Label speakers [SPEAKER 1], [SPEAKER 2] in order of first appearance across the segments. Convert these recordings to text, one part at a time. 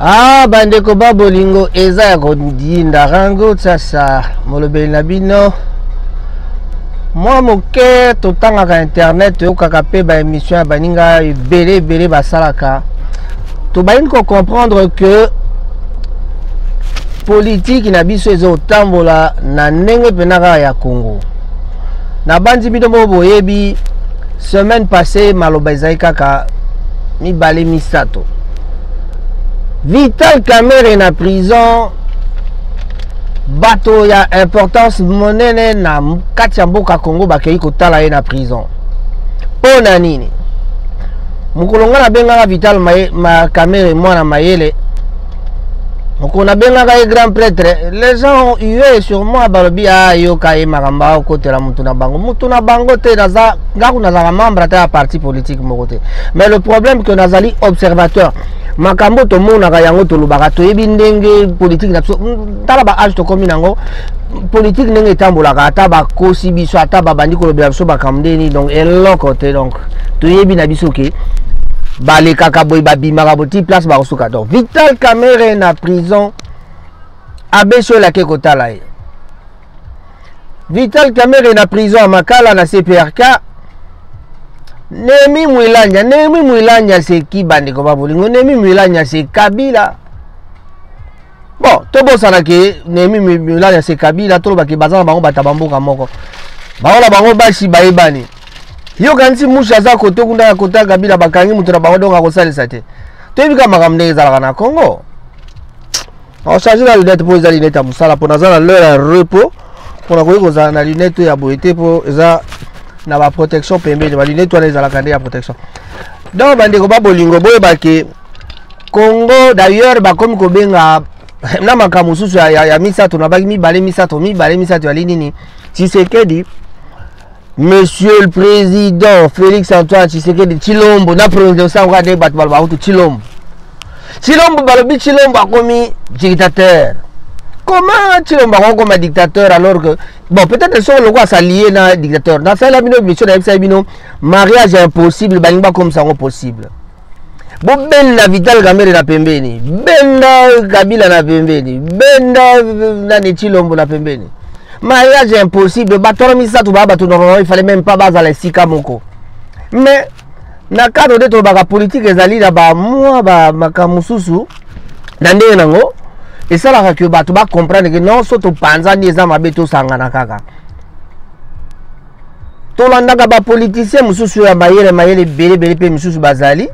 [SPEAKER 1] Ah bandeko ba bolingo eza ya kodinda rango sasa molobeli na bino mwa moke totangaka internet toyokaka mpe baémission ya baninga ebele ebele basalaka tobayini kocomprendre que politiki na biso ezotambola na ndenge mpena kaka ya congo nabanzi bino moko boyebi semaine passée maloba ezali kaka mibale misato Vital Kamerhe na prison bato ya importance monene na kati ya mboka Congo bakei kotala ye na prison mpo na nini mokolo ngai nabengaka Vital Kamerhe mwana mayele mokolo nabengaka ye grand prêtre les gens ont hué sur moi balobi ayoka ah, ye makambo akotela motu na bango motu na bango te naza nga kuna nazalaka membre ata ya parti politique moko te mais le problème que nazali observateur makambo tomonaka yango tolobaka toyebi ndenge politique na biso tala ba age tokomi nango politique ndenge etambolaka ata bakosi biso ata babandi kolobela biso makambo ndeni donc eloko te donc toyebi na biso ke balekaka boye babimaka boye ti place bakosuka donc Vital Kamerhe na prison abesi oyo elake kotala ye Vital Kamerhe na prison ya Makala na CPRK. Nehemi Mwilanya, Nehemi Mwilanya c'est qui bandeko ba bolingo? Nehemi Mwilanya c'est Kabila. Bon, tobosana ke Nehemi Mwilanya c'est Kabila, toloba ke baza na bango bato ya bamboka moko. Bango na bango basi bayebani. Yo kanisi mushi aza kote kuna ya kota Kabila bakangi moto na bango donc akosalisa te. Toyebi kaka makambo ndenge ezalaka na Congo. Ochange na lunette mpo eza lunette ya mosala mpo naza na l'heure ya repos mpo nakoki kozala na lunette oyo ya boye te mpo eza na baprotection pembeni balunette wana ezalaka nde ya protection donc bandeko ba bolingo boyeba ke congo d'ailleurs bakomi kobenga na makambo mosusu ya, ya, ya misato nabaki mibale misato mibale misato yali nini tshisekedi monsieur le président félix antoine tshisekedi tshilombo na prononce yango nde bato balobaka kutu tshilombo tshilombo balobi tshilombo akomi dictateur comment tshilombo akokoma dictateur alors que bon peut-être soko lokola asalie na dictateur nasalela bino émission nayebisaki bino mariage impossible balingi bakomisa yango possible bobenda Vital Kamerhe na pembeni benda Kabila na pembeni benda nani Tshilombo na pembeni mariage impossible bato wana misato baa bato normalement il fallait même pas bazala esika moko mais na cadre nde tolobaka politique ezali na bamwa bamakambo mosusu na ndenge nango esalaka ke bato bacomprendre ke non so topanzani eza mabe tosangana kaka tolandaka bapoliticien mosusu ya mayele mayele ebele ebele mpe misusu bazali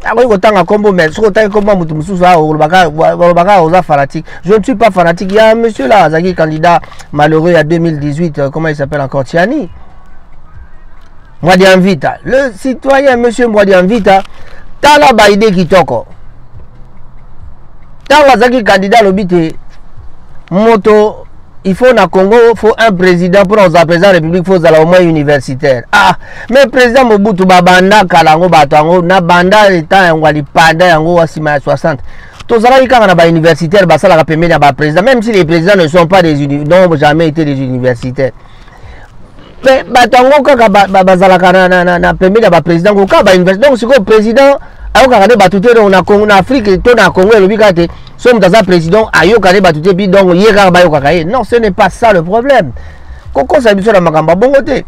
[SPEAKER 1] akoki kotanga nkombo mais soki otangi nkombo ya moto mosusu awa olobaka oza fanatique. Je ne suis pas fanatique. Ya monsieur là azalaki candidat malheureux ya 2018, comment il s'appelle encore, Tiani Mwadiamvita, le citoyen monsieur Mwadiamvita. Tala baide kitoko ntango azalaki candidat alobi te moto il faut na Congo faut un président pour ozala président de la République faut ozala au moins universitaire. Ah mais président Mobutu babanda kala yango bato yango na banda etat yango alipanda yango wa nsima ya 60 tozalaki kaka na bauniversitaire basalaka pembeni ya baprésident même si les présidents ne sont pas des n'ont jamais été des universitaires mais bato yango kaka bazalaka na pembeni ya baprésident ko kaka bauniversité. Donc sikoyo président ayokaka nde bato te donc na Congo na Afrique to na Congo elobi kaka te so moto aza président ayoka nde bato te puis donc ye kaka bayokaka ye. Non, ce n'est pas ça le problème. Kokosa biso na makambo ya bongo te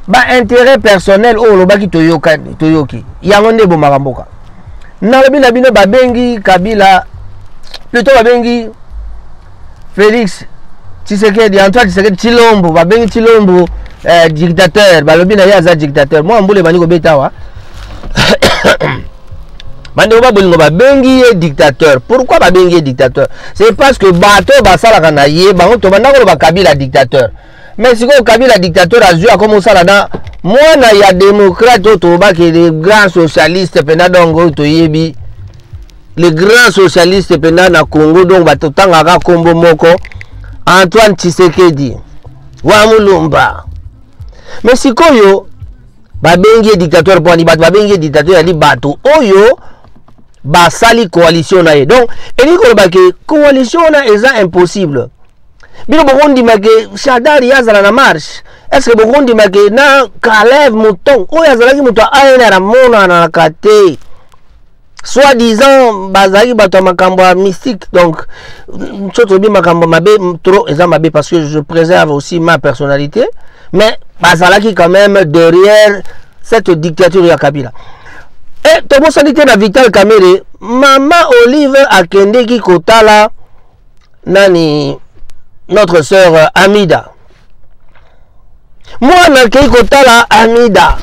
[SPEAKER 1] baintérêt personnel oyo olobaki toyoka toyoki yango nde ebomaka mboka. Nalobi na bino babengi Kabila plutôt babengi Félix Tshisekedi Antoine Tshisekedi Tshilombo babengi Tshilombo dictateur balobi na ye aza dictateur mwa mbula ebandi kobeta awa bandeko babolingo babengi ye dictateur. Pourquoi babengi ye dictateur? C'est parce que bato basalaka na ye bango tobanda koloba Kabila dictateur mais sikoyo Kabila dictateur azwi akoma osala na mwana ya démocrate oyo tolobaki le grand socialiste mpenza donc oyo toyebi le grand socialiste mpenza na Congo donc bato tangaka nkombo moko Antoine Tshisekedi wa Mulumba mais sikoyo babengi ye dictateur mpo ani bato babengi ye dictateur yali bato oyo basali coalition na ye donc elingi koloba ke coalition wana eza impossible. Bino bokondima ke Shadari azala na marche? Est ce que bokondima ke na Kalev Mouton oyo azalaki moto ya ANR amonanaka te? Soit disant bazalaki bato ya makambo ya mystique. Donc so tolobi makambo mabe trop, eza mabe, parce que je préserve aussi ma personnalité, mais bazalaki quand même derrière cette dictature ya Kabila. E tobosani te na Vital Kamerhe, Mama Olive akendeki kotala nani, notre sœur Amida. Mwana akei kotala Amida.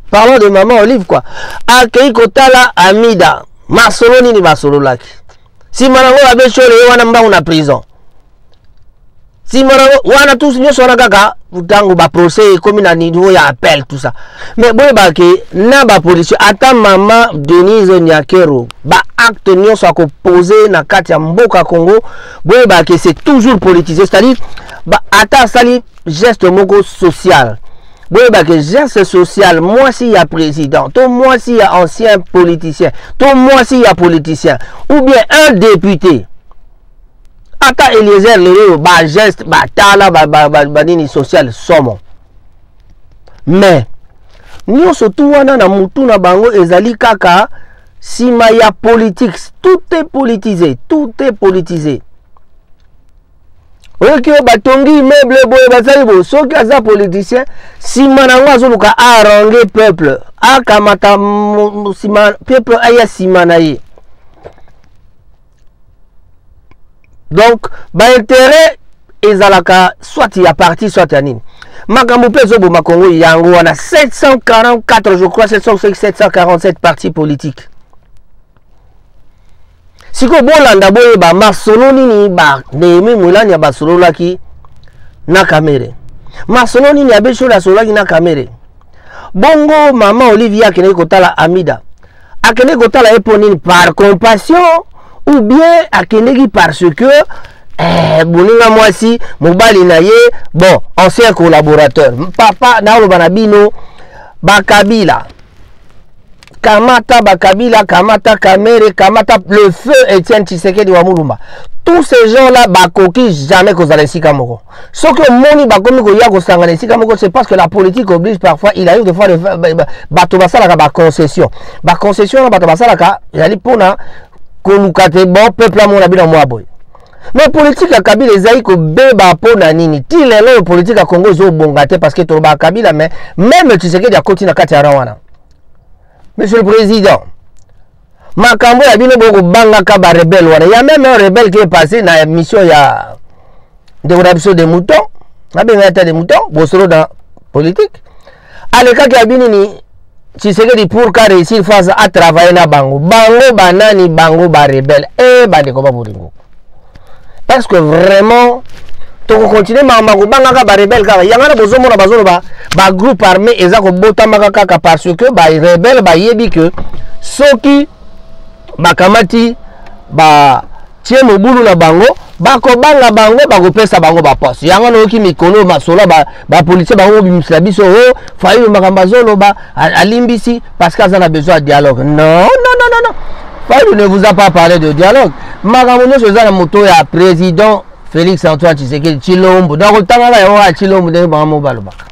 [SPEAKER 1] Parlons de Maman Olive, quoi. Akei kotala Amida, masolo nini basololaki? Nsima nango babeshole ye wana mbangu na prison. Nsima nango wana tous nyonso wana kaka ntango baprocès ekomi na niveau ya appel, tout ça. Mais boyeba ke na bapolicier, ata Mama Denise Nyakero, baacte nyonso akopose na kati ya mboka Congo, boyeba ke c'est toujours politisé. C'est-à-dire ba, ata asali geste moko social, boyeba ke geste social, mwasi ya président to mwasi ya ancien politicien to mwasi ya politicien ou bien un député, ata Eliezer lelo oyo, bageste batala banini social somo. Mais nyonso tu wana na mutu na bango ezali kaka nsima ya politique. Tout est politisé, tout est politisé. Oyoki oyo batongi immeuble boye, basali boye, soki aza politicien, nsima na yango azoluka arrange peuple, akamata nsima peuple, aya nsima na ye. Donc baintérêt ezalaka soit ya parti, soit ya nini. Makambo mpe ezoboma Kongo yango wana. 744, je crois, 705, 747 partis politiques. Sikoyo bolanda, boyeba masolo nini ba Néhémie Mwilanya basololaki na Kamerhe, masolo nini Abeshole asololaki na Kamerhe. Bongo Mama Olivia akendeki kotala Amida, akendeki kotala ye mpo nini? Par compassion ou bien akendeki parce que boninga mwasi mobali na ye, bon, ancien collaborateur? Papa, naoloba na bino, bakabila kamata, bakabila kamata, Kamerhe kamata, le feu Etienne Tshisekedi wa Mulumba, tous ces gens là bakoki jamais kozala esika moko. Soki omoni bakomi koya kosangana esika moko, c'est parce que la politique oblige. Parfois il arrive des fois bato basalaka baconcession. Baconcession wana bato basalaka ezali mpona koluka te bon peuple amona bino mwa boye. Mais politique ya Kabila ezali kobeba mpo na nini? Ti lelo oyo politique ya Congo ezobonga te, parce que tolobaka Kabila, mais même Tshisekedi akoti na kati ya ran wana. Monsieur le président, makambo ya bino bokobangaka barebele wana, ya même un rebelle qui est passé na mission ya ndeko na biso de mouton, nabenga ata de mouton, bosolo dans politique, alekaki ya binini Tshisekedi pour ka réussir face à travailler na bango. Bango banani? Bango barebele. E bandeko ba bolingo, est ce que vraiment tokokontinue makambo kobangaka barebele kaka? Yango wana bozomona bazoloba bagroupe armé eza kobotamaka kaka parce que barebele bayebi ke soki bakamati batie mobulu na bango, bakobanga bango, bakopesa bango baposte. Yango nayoki mikolo masolo bapolicier bango kobimisela biso o Fayulu, makambo azoloba, alimbisi parce que aza na besoin ya dialogue. Non, non, non, non, non, Fayulu ne vous a pas parlé de dialogue. Makambo nyonso eza na moto ya président Félix Antoine Tshisekedi Tshilombo. Donc otangaka yango ya Tshilombo ndenge bango balobaka,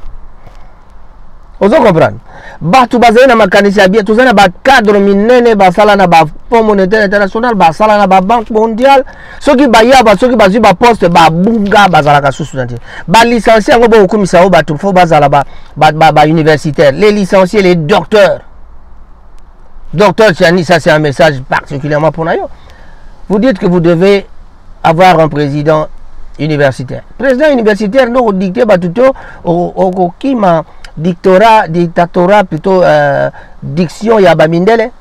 [SPEAKER 1] ozo comprendre. Bato bazali na makanisi ya bien. Toza na bacadre minene, basala na bafonds monétaire international, basala na babanque mondiale. Soki bayaba, soki bazwi baposte, babunga, bazalaka susu na te. Balicencié yango bokokumisa oyo bato fo bazala bauniversitaire, les licenciés, les docteurs. Docteur Tiani, ça c'est un message particulièrement pour nayo. Vous dites que vous devez avoir un président universitaire. Président universitaire nde okodicte bato to okokima dictora, dictatorat plutôt, diction ya bamindele?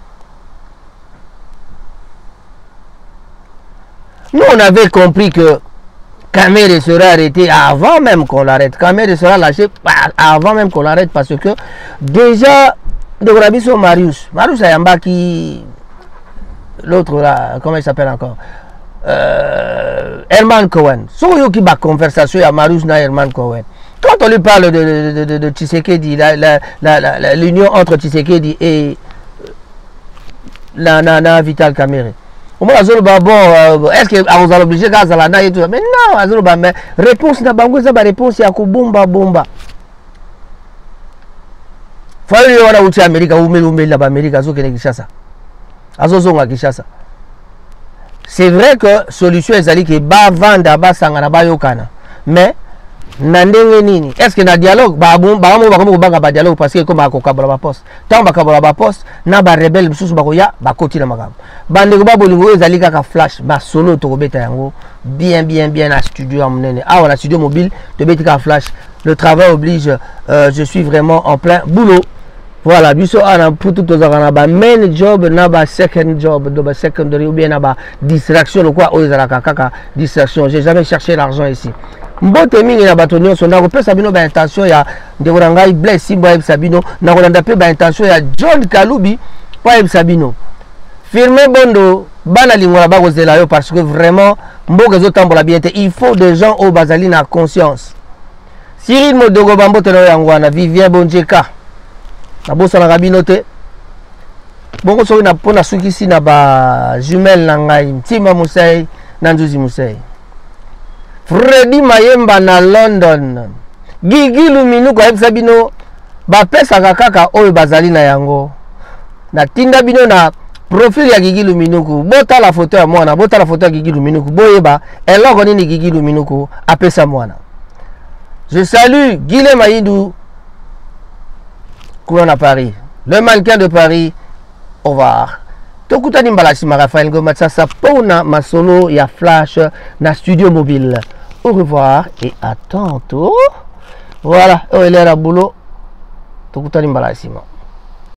[SPEAKER 1] Nous, on avait compris que Kamerhe sera arrêté avant même qu'on l'arrête. Kamerhe sera lâché avant même qu'on l'arrête, parce que déjà ndeko na biso Marius, Marius ayambaki l'autre là, comment il s'appelle encore, Herman Cohen. Soki oyoki baconversation ya Marius na Herman Cohen, quand on lui parle de Tshisekedi, l'union entre Tshisekedi et na Vital Kamerhe, omona azoloba: bon, est ce que akozala obligé kaka azala na ye tout? Mais non, azoloba, mais réponse na bango eza baréponse ya kobombabomba. Fayulu ye wana auti Amerika, umeli umeli na baAmerika, azokende Kinshasa, azozonga Kinshasa. C'est vrai que solution ezali ke bavanda, basangana, bayokana, mais na ndenge nini? Est ce que na dialogue bango bakomi kobanga badialogue parce que ekomaka kokabola baposte? Ntango bakabola baposte na barebele mosusu bakoya, bakoti na makambo. Bandeko ba bolingo, oyo ezali kaka flash. Masolo tokobeta yango bien bien bien na studio ya monene. Awa na studio mobile tobeti kaka flash. Le travail oblige, je suis vraiment en plein boulot. Voilà, biso awa na Mputu tozalaka na ba main job na ba second job, do ba secondary ou bien na ba distraction lokwa oyo ezalaka kaka distraction. J'ai jamais cherché l'argent ici. Mbote mingi na bato nyonso. Nakopesa bino baintention ya ndeko na ngai Blaise Simbo, ayebisa bino. Nakolanda mpe baintention ya John Kalubi mpo ayebisa bino. Firme Bondo, bana Lingola bakozela yo parce que vraiment mboka ezotambola bien te. Il faut des gens oyo bazali na conscience. Cyril Modogo, bambote na yo yango wana. Vivien Bonjeka, nabosanaka bino te. Bongo soki na mpo nasukisi na bajumelle na ngai Ntima Mosai na Nzuzi Mosai, Fredi Mayemba na London, Gigi Luminuku ayebisa bino bapesaka kaka oyo bazali na yango. Natinda bino na profil ya Gigi Luminuku, botala foto ya mwana, botala foto ya Gigi Luminuku, boyeba eloko nini Gigi Luminuku apesa mwana. Je salue Guilhem Mayindu kuna na Paris, le mannequin de Paris. Au revoir, tokutani mbala nsima. Raphaël Ngoma Sasa mpona masolo ya flash na studio mobile. Au revoir et à tantôt. Voilà, oyo elera boulot. Tokutani mbala nsima.